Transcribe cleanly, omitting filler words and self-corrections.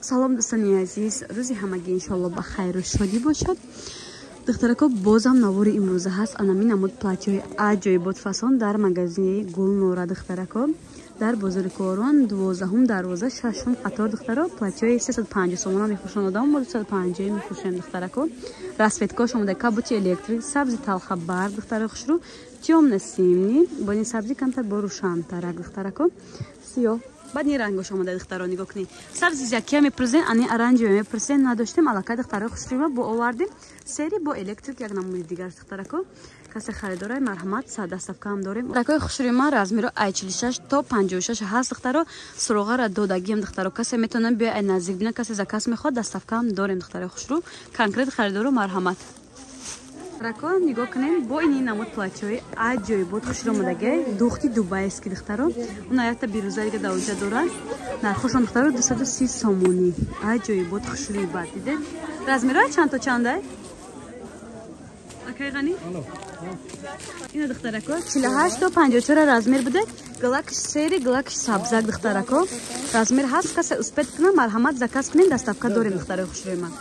Салом, дӯстони азиз, рӯзи ҳамагӣ иншоалло ба хайру шодӣ бошад. Духтарако, бозам навори имрӯза ҳаст. Анами намуд платьҳои аҷоибот фасон дар магазини Гулнора, духтарако, дар бозори Корон, 12-ум дарвоза, шашум қатор. Духтаро, платьҳои 350 сомона мефурӯшанд одам, мо 250 мефурӯшем. Духтарако, расцветкош омода: кабути электрик, сабзи талхабар, духтаро хушрӯ, тёмно-синий, бо ин сабзи камтар бо рӯшантарак, духтарако, сиёҳ. Баъд ин рангош омода. Духтаро, нигоҳ кунед, сабзи закия мепурсен, ани оранжевый мепурсен, надоштем аллакай. Духтарои хушрӯма, бо овардем серый, бо электрик, як намуди дигар. Духтарако, касе харидорай, марҳамат, доставкаам дорем. Духтаракои хушрӯма, размеро ай 46 то 56 ҳаст. Духтаро, суроғара додагиам. Духтаро, касе метавонад биёй, ай наздик бина. Касе заказ мехоҳад, доставкаам дорем. Духтарои хушрӯ, конкрет харидоро, марҳамат. Духтарако, нигоҳ кунем, бо ини намуд платьҳои аҷоибот хушро омадагай, духти дубайский. Духтаро, уна якта бирӯза дига дар дорад. Нархошон, духтаро, 230 сомонӣ. Аҷоибот, хушрӯи бад, дидед? Размерои чанд то чандай, акай Ғанӣ? Ина, духтарако, 48 то 54 размер буде. Глакш серый, глакш сабзак. Духтарако, размер ҳаст, касе успеть кунам, марҳамат, заказ кунем, доставка дорем, духтарои хушрӯи ман.